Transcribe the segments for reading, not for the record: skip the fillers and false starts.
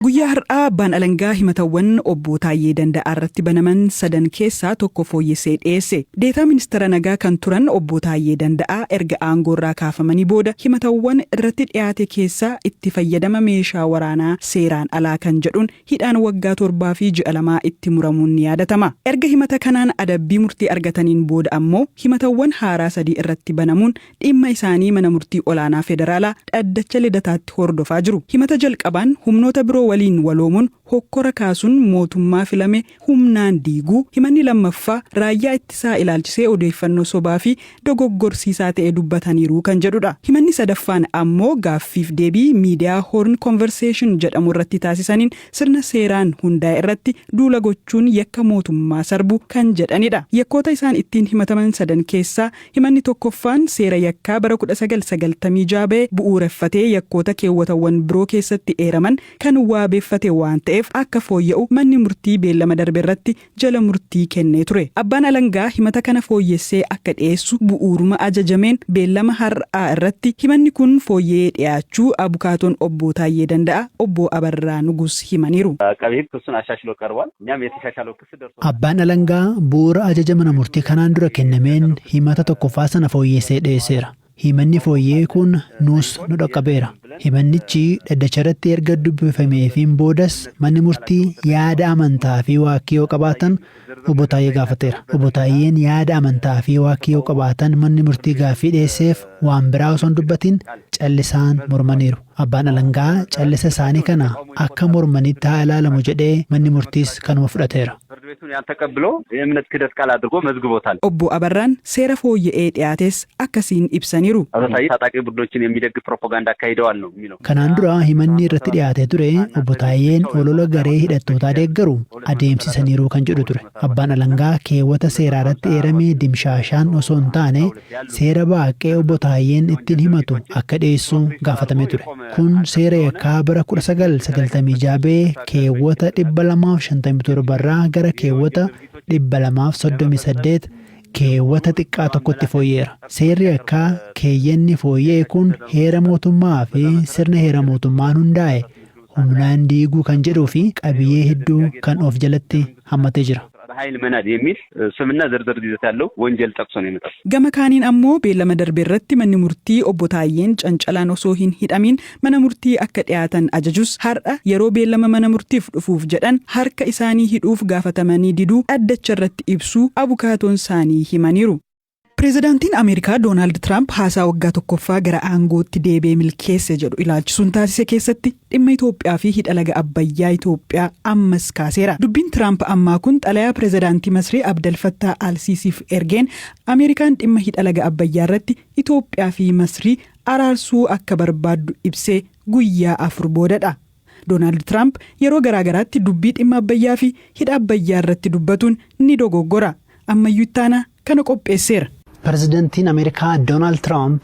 Guyyaa har'aa abbaan alangaa himatawwan obbo Taayyee Danda'aa irratti banaman sadan keessaa tokko fooyyessee dhiyeesse. Deetaa ministeera nagaa kan turan obbo Taayyee Danda'aa erga aangoo irraa kaafamanii booda himatawwan irratti dhiyaate keessaa itti fayyadama meeshaa waraanaa seeraan alaa kan jedhuun hidhaan waggaa 7 fi ji'a 2 itti muramuun ni yaadatama. Erga himata kanaan adabbii murtii argataniin booda ammoo himatawwan haaraa sadii irratti banamuun dhimma isaanii mana murtii olaanaa federaalaa dhaddacha Lidataatti hordofaa jiru. Himata jalqabaan humnoota biroo waliin waloomuun hokkora kaasuun mootummaa filame humnaan diiguu, himanni lammaffaa raayyaa ittisaa ilaalchisee odeeffannoo sobaa fi dogoggorsiisaa ta'e dubbataniiru kan jedhudha. Himanni sadaffaan ammoo gaaffiif deebii miidiyaa Horn Conversation jedhamu irratti taasisaniin sirna seeraan hundaa'e irratti duula gochuun yakka mootummaa sarbu kan jedhanidha. Yakkoota isaan ittiin himataman sadan keessaa himanni tokkoffaan seera yakkaa bara 1996 ba'e bu'uureffatee yakkoota keewwatawwan biroo keessatti eeraman kan waabeeffate waan ta'eef akka fooyya'u manni murtii beellama darbe irratti jala murtii kennee ture. Abbaan alangaa himata kana fooyyessee akka dhiyeessu bu'uuruma ajajameen beellama har'aa irratti himanni kun fooyya'ee dhiyaachuu abukaatoon obbo Taayyee Danda'a obbo Abarraa Nugus himaniiru. አቃቤ ሕግ ክሱን አሻሽሎ ቀርቧል። እኛም የተሻሻለው ክስ ደርሶ Abbaan alangaa bu'uura ajaja mana murtii kanaan dura kennameen himata tokkoffaa sana fooyyessee dhiyeesseera. Himanni fooyyee kun nuus nu dhaqqabeera. Himannichi dhaddacha irratti erga dubbifameefiin boodas manni murtii yaada amantaa fi waakkii yoo qabaatan obbo Taayyee gaafateera. Obbo Taayyeen yaada amantaa fi waakkii yoo qabaatan manni murtii gaaffii dhiyeesseef waan biraa osoo hin dubbatin callisaan mormaniiru. Abbaan alangaa callisa isaanii kana akka mormanitti haa ilaalamu jedhee manni murtiis kanuma fudhateera. ፍርድ ቤቱን ያን ተቀብሎ የእምነት ክህደት ቃል አድርጎ መዝግቦታል። Obbo Abarraan seera fooyya'ee dhiyaates akkasiin ibsaniiru. አቶ ታዬ ታጣቂ ቡድኖችን የሚደግፍ ፕሮፓጋንዳ አካሂደዋል ነው የሚለው። Kanaan dura himanni irratti dhiyaatee ture obbo Taayyeen olola garee hidhattootaa deeggaru adeemsisaniiru kan jedhu ture. Abbaan alangaa keewwata seeraa irratti eerame dimshaashaan osoo hin taane seera baaqee obbo Taayyeen ittiin himatu akka dhiyeessu gaafatamee ture. Kun seera yakkaa bara 1996 ba'e keewwata 257 irraa gara keewwata 238 keewwata xiqqaa tokkotti fooyyeera. Seerri yakkaa keeyyanni fooyya'e kun heera mootummaa fi sirna heera mootummaan hundaa'e humnaan diiguu kan jedhuu fi qabiyyee hedduu kan of jalatti hammatee jira. በኃይል መናድ የሚል ስምና ዝርዝር ይዘት ያለው ወንጀል ጠቅሶ ነው የመጣው። Gama kaaniin ammoo beellama darbe irratti manni murtii obbo Taayyeen cancalaan osoo hin hidhamiin mana murtii akka dhiyaatan ajajus, har'a yeroo beellama mana murtiif dhufuuf jedhan harka isaanii hidhuuf gaafatamanii diduu dhaddacha irratti ibsuu abukaatoon isaanii himaniiru. Pireezidaantiin Ameerikaa Doonaald Tiraamp haasaa waggaa tokkoffaa gara aangootti deebi'ee milkeesse jedhu ilaalchisuun taasise keessatti dhimma Itoophiyaa fi hidha laga Abbayyaa Itoophiyaa ammas kaaseera. Dubbiin Tiraamp ammaa kun xalayaa pireezidaantii Masrii Abdel Fattah Al-Siisiif ergeen Ameerikaan dhimma hidha laga Abbayyaa irratti Itoophiyaa fi Masrii araarsuu akka barbaaddu ibsee guyyaa 4 boodadha. Doonaald Tiraamp yeroo garaagaraatti dubbii dhimma Abbayyaa fi hidha Abbayyaa irratti dubbatuun ni dogoggora. Ammayyuu ittaanaa kana qopheesseera. Pireezidantiin Ameerikaa Doonaald Tiraamp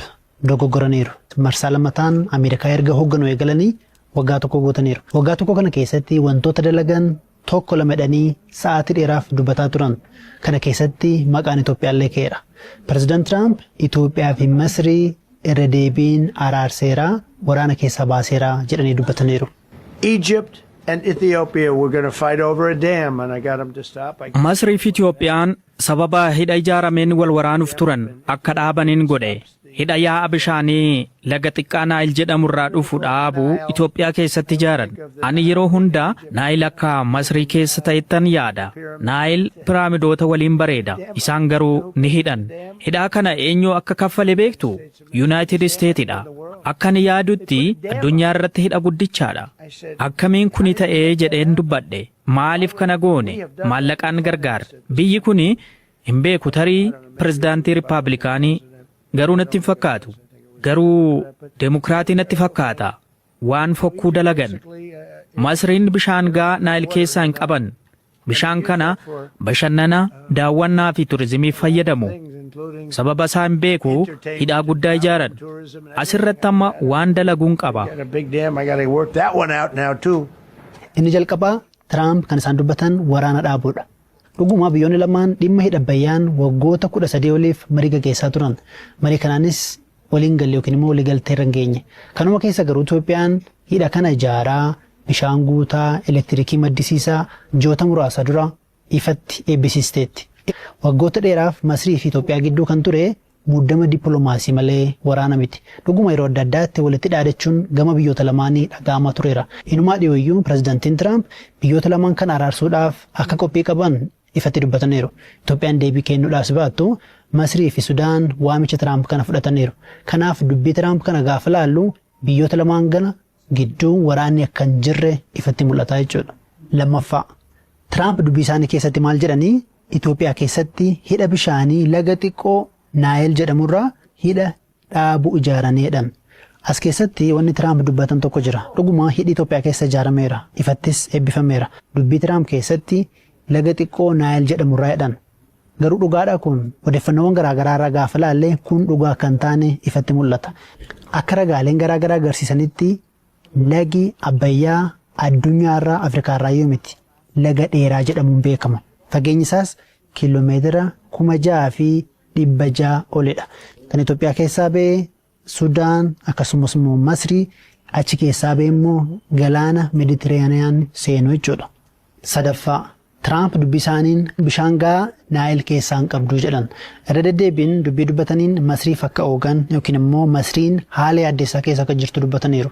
dogoggoraniiru. Marsaa lammataan Ameerikaa erga hoogganuu eegalanii waggaa tokko guutaniiru. Waggaa tokko kana keessatti wantoota dalagan tokko lamadhanii sa'aatii dheeraaf dubbataa turan. Kana keessatti maqaan Itoophiyaallee ka'eera. Pireezidant Tiraamp Itoophiyaa fi Masrii irra deebiin araarseeraa, waraana keessaa baaseeraa jedhanii dubbataniiru. Egypt and Ethiopia were going to fight over a dam, and I got them to stop. Masrii fi Itoophiyaan sababa hidha ijaarameen wal waraanuuf turan akka dhaabaniin godhe. Hidha yaa'a bishaanii laga xiqqaa Naayil jedhamu irraa dhufu dhaabuu Itoophiyaa keessatti ijaaran. Ani yeroo hunda Naayil akka Masrii keessa ta'ettan yaada. Naayil piraamidoota waliin bareeda. Isaan garuu ni hidhan. Hidhaa kana eenyu akka kaffale beektu? Yuunaayitid Isteetidha. Akka ani yaadutti addunyaa irratti hidha guddichaadha. Akkamiin kuni ta'ee jedheen dubbadhe. Maaliif kana goone? Maallaqaan gargaara. Biyyi kuni hin beeku, tarii pirezidaantii Riippaabilikaanii garuu natti hin fakkaatu. Garuu Deemokiraatii natti fakkaata. Waan fokkuu dalagan. Masriin bishaan gaa Naayil keessaa hin qaban. Bishaan kana bashannana, daawwannaa fi turizimiif fayyadamu. Sababa isaa hin beeku, hidhaa guddaa ijaaran. Asirratti amma waan dalaguun qaba. Got a big dam. I got to work that one out now too. Inni jalqabaa Tiraamp kan isaan dubbatan waraana dhaabuudha. Dhuguma biyyoonni lamaan dhimma hidha Abbayyaan waggoota 13 oliif marii gaggeessaa turan. Marii kanaanis waliin galle yookiin immoo waliigaltee irra hin geenye. Kanuma keessa garuu Itoophiyaan hidha kana ijaaraa Bishaan guutaa elektirikii maddisiisaa ji'oota muraasa dura ifatti eebbisiisteetti. Waggoota dheeraaf Masrii fi Itoophiyaa gidduu kan ture muddama dippiloomaasii malee waraana miti. Dhuguma yeroo adda addaatti walitti dhaadachuun gama biyyoota lamaanii dhaga'amaa tureera. Inumaa dhiyooyyuu pirezidaantiin Tiraamp biyyoota lamaan kan araarsuudhaaf akka qophii qaban ifatti dubbataniiru. Itoophiyaan deebii kennuudhaaf baattu, Masrii fi Sudaan waamicha Tiraamp kana fudhataniiru. Kanaaf dubbii Tiraamp kana gaafa laallu biyyoota lamaan gana gidduu waraanni akka hin jirre ifatti mul'ata jechuudha. Lammaffaa, Tiraamp dubbii isaanii keessatti maal jedhanii? Itoophiyaa keessatti hidha bishaanii laga xiqqoo Naayil jedhamurraa hidha dhaabuu ijaaranii jedhan. As keessatti wanni Tiraamp dubbatan tokko jira. Dhuguma hidhi Itoophiyaa keessa ijaarameera. Ifattis eebbifameera. Dubbii Tiraamp keessatti laga xiqqoo Naayil jedhamurraa jedhan. Garuu dhugaadha kun? Odeeffannoowwan garaagaraa irraa gaafa laallee kun dhugaa kan taane ifatti mul'ata. Akka ragaaleen garaagaraa agarsiisanitti lagi Abbayyaa addunyaarraa, Afrikaarraa yoo miti, laga dheeraa jedhamuun beekama. Fageenyi isaas kiiloomeetira 6,600 olidha. Kan Itoophiyaa keessaa ba'ee Sudaan akkasumas immoo Masrii, achi keessaa ba'ee immoo galaana Meeditiraaniyaan seenu jechuudha. Sadaffaa, Tiraamp dubbii isaaniin bishaan gahaa Naayil keessaa hin qabdu jedhan. Irra deddeebiin dubbii dubbataniin Masriif akka oogan yookiin immoo Masriin haala yaaddeessaa keessa akka jirtu dubbataniiru.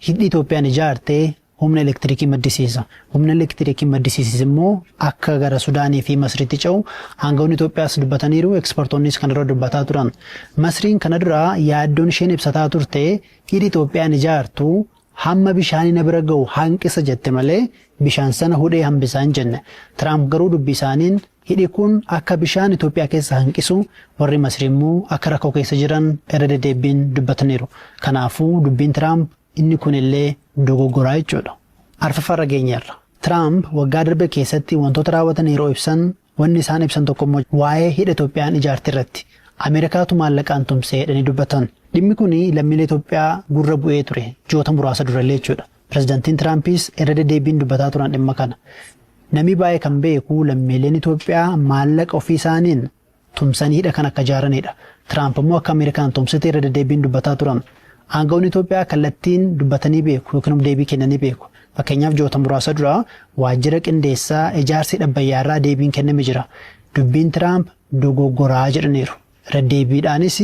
Hidhi Itoophiyaan ijaarte humna elektirikii maddisiisa. Humna elektirikii maddisiisis immoo akka gara Sudaanii fi Masriitti ce'u aangawoonni Itoophiyaas dubbataniiru, ekspertoonnis kana dura dubbataa turan. Masriin kana dura yaaddoon isheen ibsataa turte hidhi Itoophiyaan ijaartu hamma bishaanii na bira ga'u hanqisa jette malee bishaan sana hudhee hambisaa hin jenne. Tiraamp garuu dubbii isaaniin hidhi kun akka bishaan Itoophiyaa keessa hanqisu, warri Masrii immoo akka rakkoo keessa jiran irra deddeebiin dubbataniiru. Kanaafuu dubbiin Tiraamp inni kunillee dogoggoraa jechuudha. Arfaffaarra geenyeerra. Tiraamp waggaa darbe keessatti wantoota raawwatan yeroo ibsan wanni isaan ibsan tokko immoo waa'ee hidha Itoophiyaan ijaarte irratti Ameerikaatu maallaqaan tumsee jedhanii dubbatan. Dhimmi kun lammiilee Itoophiyaa gurra bu'ee ture ji'oota muraasa durallee jechuudha. Pirezidaantiin Tiraampis irra deddeebiin dubbataa turan dhimma kana. Namni baay'ee kan beeku lammiileen Itoophiyaa maallaqa ofii isaaniin tumsanii hidha kan akka ijaaranidha. Tiraamp immoo akka Ameerikaan tumsite irra deddeebiin dubbataa turan. Aangawoonni Itoophiyaa kallattiin dubbatanii beeku yookiin deebii kennanii beeku. Fakkeenyaaf, ji'oota muraasa dura waajjira qindeessaa ijaarsa hidha Abbayyaarraa deebiin kenname jira. Dubbiin Tiraamp dogoggoraa jedhaniiru. Irra deebiidhaanis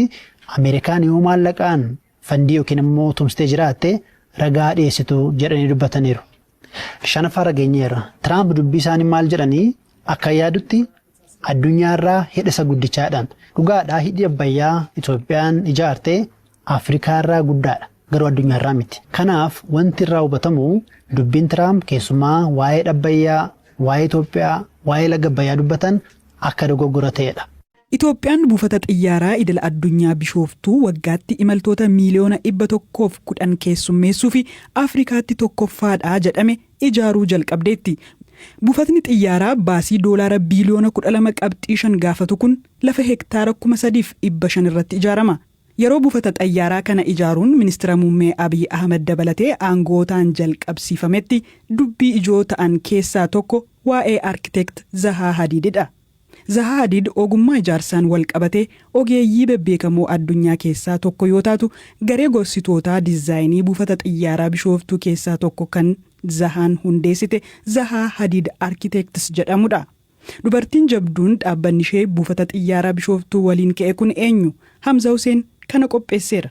Ameerikaan yoo maallaqaan fandii yookiin immoo tumsitee jiraatte ragaa dhiyeessitu jedhanii dubbataniiru. Shanaffaarra geenyeerra. Tiraamp dubbii isaanii maal jedhanii? Akka yaadutti addunyaarraa hidha isa guddichaadhaan. Dhugaadhaa, hidhi Abbayyaa Itoophiyaan ijaarte Afrikaarraa guddaadha. Garuu addunyaarraa miti. Kanaaf wanti irraa hubatamu dubbiin Tiraamp keessumaa waa'ee Abbayyaa, waa'ee Itoophiyaa, waa'ee laga Abbayyaa dubbatan akka dogoggora ta'edha. Itoophiyaan buufata xiyyaaraa idil addunyaa Bishooftuu waggaatti imaltoota miiliyoona 110 keessummeessuu fi Afrikaatti tokkoffaadha jedhame ijaaruu jalqabdeetti. Buufatni xiyyaaraa baasii doolaara biiliyoona 12.5 gaafatu kun lafa hektaara 3,500 irratti ijaarama. Yeroo buufata xayyaaraa kana ijaaruun ministeera muummee Abiy Ahmed dabalatee aangootaan jalqabsiifametti dubbii ijoo ta'an keessaa tokko waa'ee arkiteekt Zahaa Hadiididha. Zahaa Hadiid ogummaa ijaarsaan wal qabatee ogeeyyii bebbeekamoo addunyaa keessaa tokko yoo taatu, garee gorsitootaa diizaayinii buufata xiyyaaraa Bishooftuu keessaa tokko kan Zahaan hundeessite Zahaa Hadiid Architects jedhamudha. Dubartiin jabduun dhaabbanni ishee buufata xiyyaaraa Bishooftuu waliin ka'e kun eenyu? Hamza Huseen kana qopheesseera.